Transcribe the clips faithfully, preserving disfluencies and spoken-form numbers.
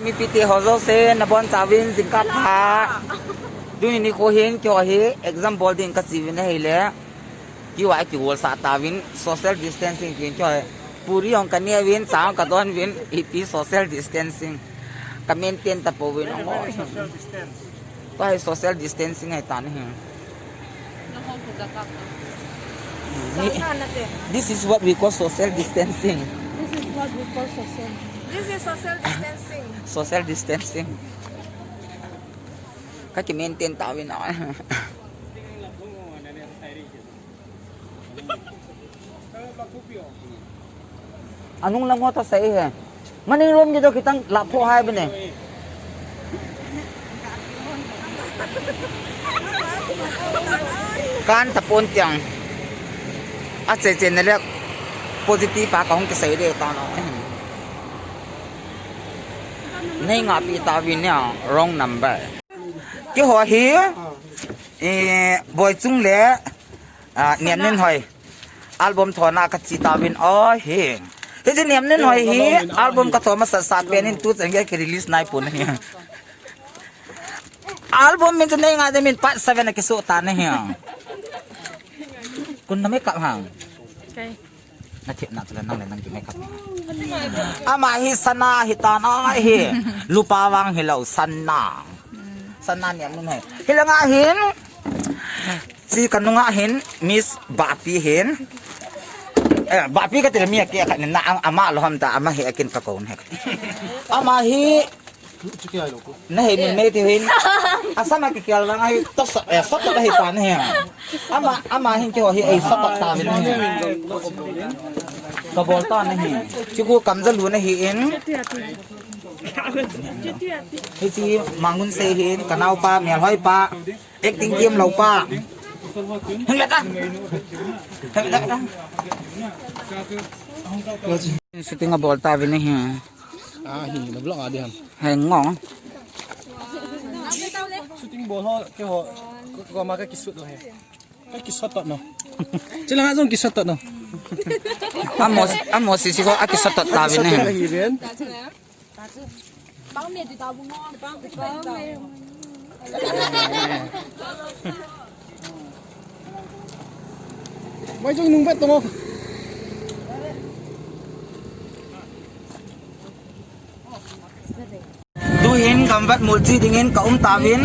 Mipite ho jouse nabonchauvin jingkah pha. Tuni nikho hin keiho hi exam bol ding kache uvin ahile, keiho a kigolsah tauvin social distancing tin keiho hi. Puri jong kaneh uvin, cha jong kadon uvin, ipi social distancing. Ka maintain tapouvin. Tua hi social distancing ahitan ahi. This is what we call social distancing. This is what we call social. This is social distancing. Social distancing. Kaki maintain tauvin. Anung lang ho ta sei he. Maning room kiti kitang lapho hai bene. Kan tapon tiang. Ache che ne le positive a kahung kisei de ta no. Nei ngahpi tauvin nia, wrong number. Keiho hi, eh, Boichung le, ah, Niamninhoi. Album thona kache tauvin ahi. Hiche Niamninhoi hi album katho masasa pen in tuchan gei kirelease naipon ahi. Album min chu nei ngah de min part seven a kiso tan ahi. Koin na makeup ham? Nathepna chu le nang le nang ki makeup. Ama hi Sana ahitan ahi. Lupa vang hilou Sana. Sana Niamninhoi. Hilanga hin. Chi kanunga hin Miss Bapi hin. Eh, Bapi kati le mi ake khat ni na ama lou ham ta ama hi akin kakou ne. Ama hi Nahe min mei ti hin. Asam a kikhel vang ahi, to sot, eh, sot ahitan ahi. Ama, ama hin keiho hi, eh, sot tauvin ahi. Kabol tan ahi. Chuku kamjalu nahin. Hiche Mangun Sei hin, kanaopa, melhoipa. Acting team lou pa. Hung le ta. Hung le ta. Shooting abol tauvin ahi. Ah, hi, na vlog a di ham. Heng ngong. Shooting bol ho, keiho, ko, ko ma ka kishoot ho he. Ka kishoot to no. Chila nga jong kishoot to no. Amo, amo sisi ko, a kishoot to tauvin ahi. Hi ven. Mai jong nung vet to mo. Tuhin gamvet mol chi dingin ka um tauvin.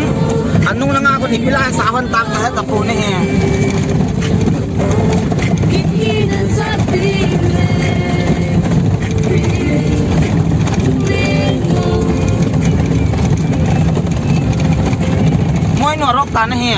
Anung langa kon ipi la sa hon tam ka he tapon ahi. Moi no rok ta nahi.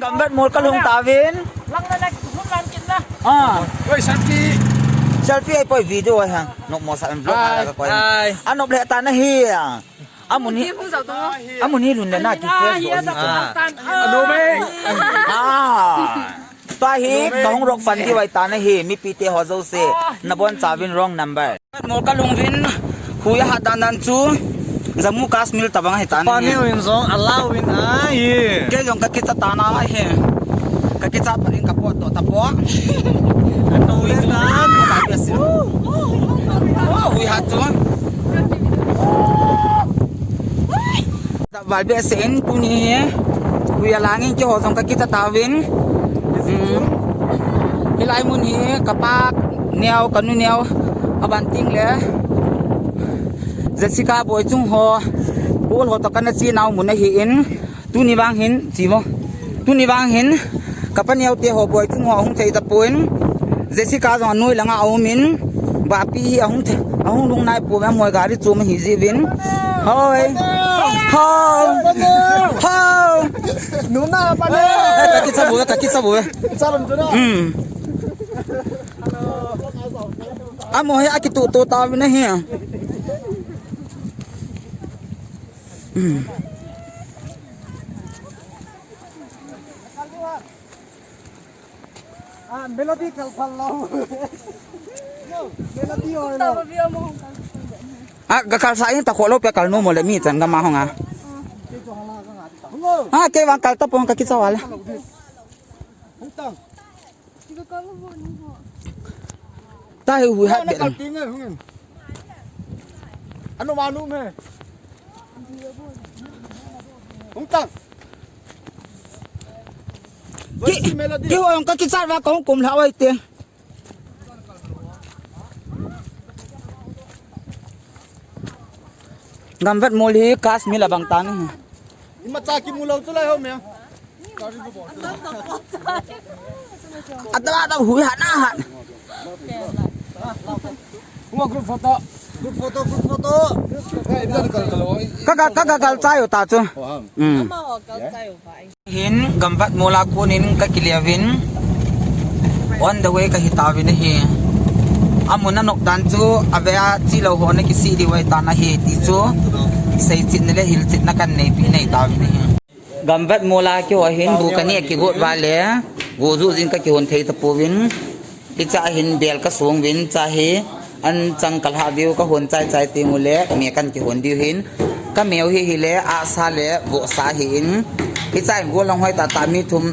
Gamvet mol ka lhung tauvin. Lang na nag-, hun lang kin na. Ah. Oi, selfie. Selfie ahipoi, video ahi hang. Nok mo sa vlog. Hi, ka koi. Hi. Anop le ta nahi. Amun hi. Amun hi lhun le na ki fresh bol hi. Ah. Ano me? Ah. Tua hi kahung rok fan di vai ta nahi, mipite ho jouse. Nabonchauvin wrong number. Mol ka lhung uvin, hui ahat dan dan chu, Jammu Kashmir tabang ahitan. Pa neo in jong, alau in ahi. Kei jong ka kicha tan ahi. Ka kicha pa in ka pot to ta po. Ano in dan. Ka kicha. Oh, hui hat chu. Val behseh in tuni hi, hui a langin keiho jong ka kicha tauvin. Hmm. Hilai mun hi ka pa neo, ka nu neo, aban teng le Jessica Boichung ho, ol ho to kana chenau mun ahin. Tuni vang hin, chi mo. Tuni vang hin, ka pa neo te ho Boichung ho ahung thei tapon. Jessica jong anoi langa aumin, Bapi hi ahung the, ahung lhung nai pouve, amoi gari chom ahi jiuvin. Hoi. Hoi. Hoi. Nuna pa ne. Ka kicha bou, ka kicha bou. Kicha bou na. Hmm. Amoi hi akituh tuh tauvin ahi. Hmm. Ah, melody kal phal lo. Melody ho lo. A, ka kal sa in ta kho lo pe kal nu mo le mi chan ka ma hong a. Ha, kei vang kal ta pon ka kicha wa le. Ta hi hui hat be. Anu manu me. Hung tang. Ki, ki ho yong ka kicha wa ka hung kum la wai te. Gamvat mol hi Kashmir la bang tani. Ima cha ki mu lo chu lai ho me. Ata ata hui hat na hat. Ngo group photo. Group photo, group photo. Ka ka ka ka kal chai u ta chu. Hmm. Hin gamvat mola kunin ka kiliavin on the way ka hitauvin ahi. Amun anok dan chu ave a chi lo ho na kisi di wai tan ahi ti chu sei chin le hil chin na kan nei pi nei tauvin ahi. Gamvat mola ki ho hin bu ka ni kigot va le go ju jin ka kihon thei ta pouvin. Hicha hin bel ka sung vin cha hi an chang kal ha diu ka hon chai chai ti mu le me kan kihon diu hin ka meu hi hi le a sa le vo sa hi in hicha hin go long hoi ta ta mi thum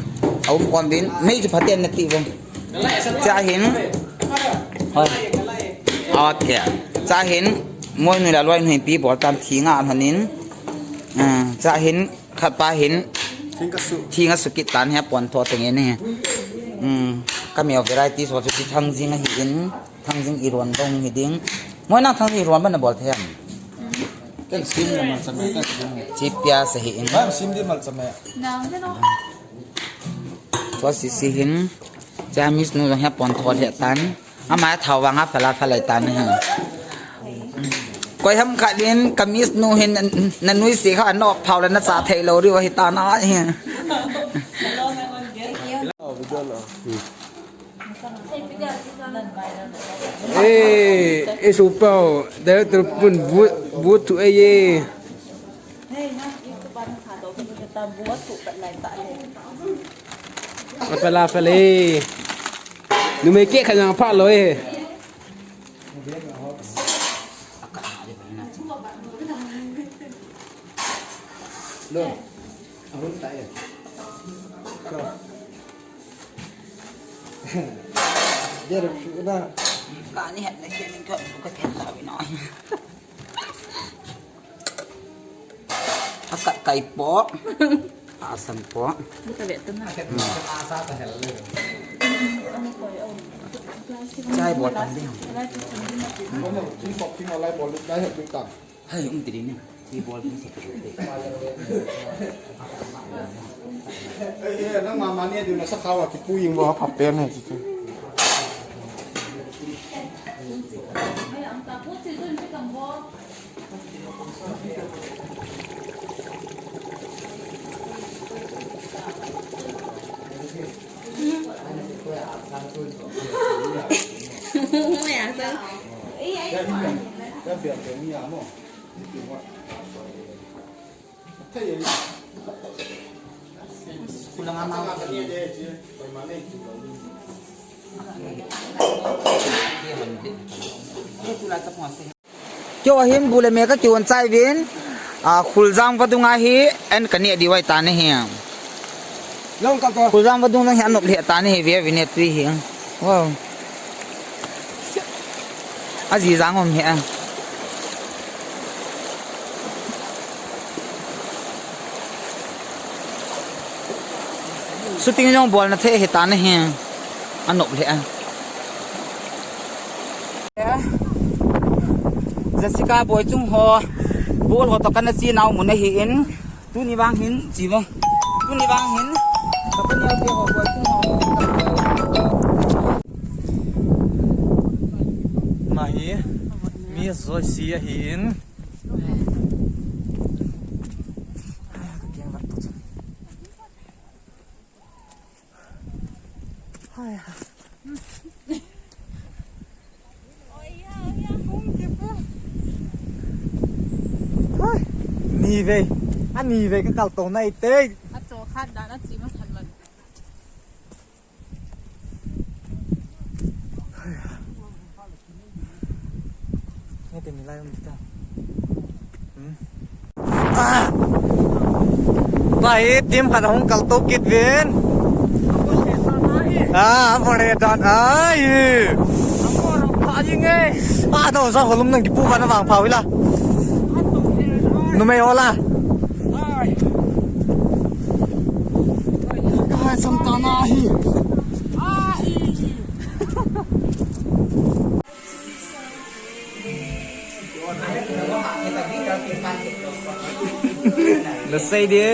a um kon vin mei ki phaten na ti vong cha hin hoi okay cha hin moi nui la loi nui pi bol tam thi nga an hanin cha hin Khat pa hin thing ka su thing a su kit tan he pon tho teng e ni. Um, ka meu variety so chu thang jing ahi in thang jing iron dong hi ding. Moi na thang jing iron ban bol the am. Kan sim na mal chame kan sim. Chi pia sa hi in. Ba sim di mal chame. Nang de no. Tua si si hin. Jamis nu he pon tho he tan. Ama thau vang a phala phala tan ha. Koi ham khat in kamis nu hin na nui si kha nok phau la na cha thei lo ri wa hi ta na hi. Eh, eh, super. Director pun bu bu tu eh ye. Apela apela. Numei keh khat jong apha lou e. Lo. Ahun ta e. Ko. Dia dah na. Kani hat na kini ko ko kenta bina. Akat kai po. Asan po. Buta be tana. Chai bol tam ding. Ki pop ki nalai bol dai hat ding ta. Hai um ti ni. Ki bol ni sa. Eh, eh, nang mama ni ding na sa khawa ki pu ing bo ha pap pen hai chi. Keiho hin bu le me ka kihon chai vin, a, Khuljang vadung a hi an ka neh diu ahi tan ahi. Khuljang vadung jong hi anop lheh tan ahi ve vin e tui hi. Wow. Aji jang um hi a. Shooting jong bolna thei ahi tan ahi. Anop lheh a. Jessica Boichung ho, bol ho toh kana chenau mun ahi in, tuni vang hin, chi mo. Tuni vang hin, ka pa neo te ho, Boichung ho. Ama hi, Miss Joyce ahi in. Ni vei. Ani vei ka kal to nai te. Acho khat dan a chi ma khan man. Nge te mi lai um ta. Ah. Tahi team khat hung kaltou kit uvin. Ah, bore dan ai. Ah, do sa holum nang kipu kana vang phau hila. Numei hola. Ah, samtana hi. Nasei di.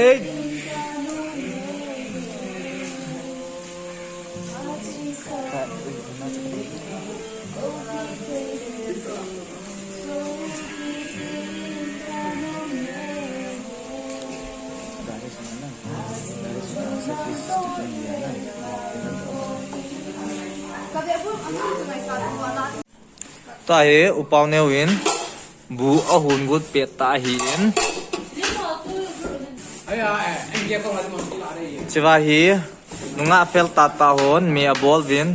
Tahi, Upau Neo in bu ahon got pet ta ahin. Chiva hi, nungah fel tata hon, mi abol uvin.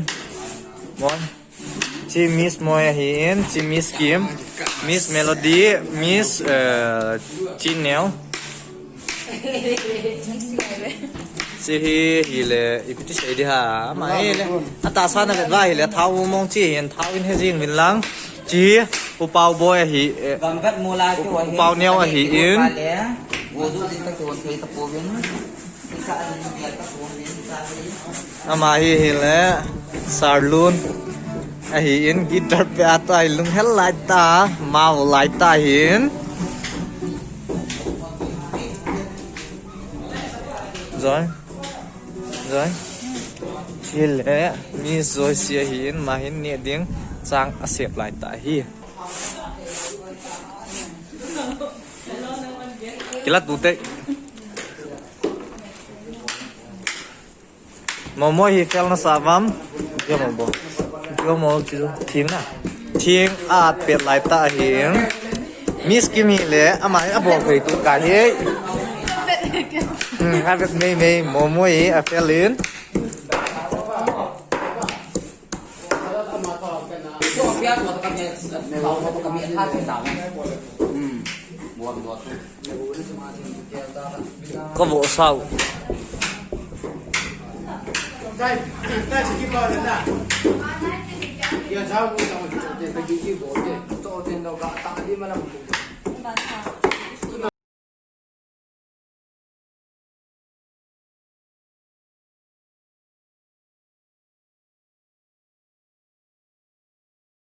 Mon. Chi Miss Moi ahin, chi Miss Kim, Miss Melody, Miss, eh, Chin Neo. Chi hi, hile, ipi ti sei di ham, ahile. Atahsa na vet uva hile, thao mong chi hin, thao in he jing uvin lang. Chi hi, Upau Boi ahi, eh, Gamgat mula ke wahi. Upau Neo ahin. Wo du din ta ke won thei ta pouvin. Ama hi hile, Sarlun ahin, guitar pe ata hi lunghel lai ta, mau lai ta hin. Joy, Joy. Hile, Miss Joy si ahin, ama hin neh ding chang asep lai ta hi. Kila tu te. Momo hi fel nasa uvam. Kio mo bo. Kio mo kio thing na. Thing a pet lai ta ahin. Miss Kim hile, ama hi abol thei tu ka hi. Hmm, a vet mei mei, Momo hi a fel in. Ka vo sau.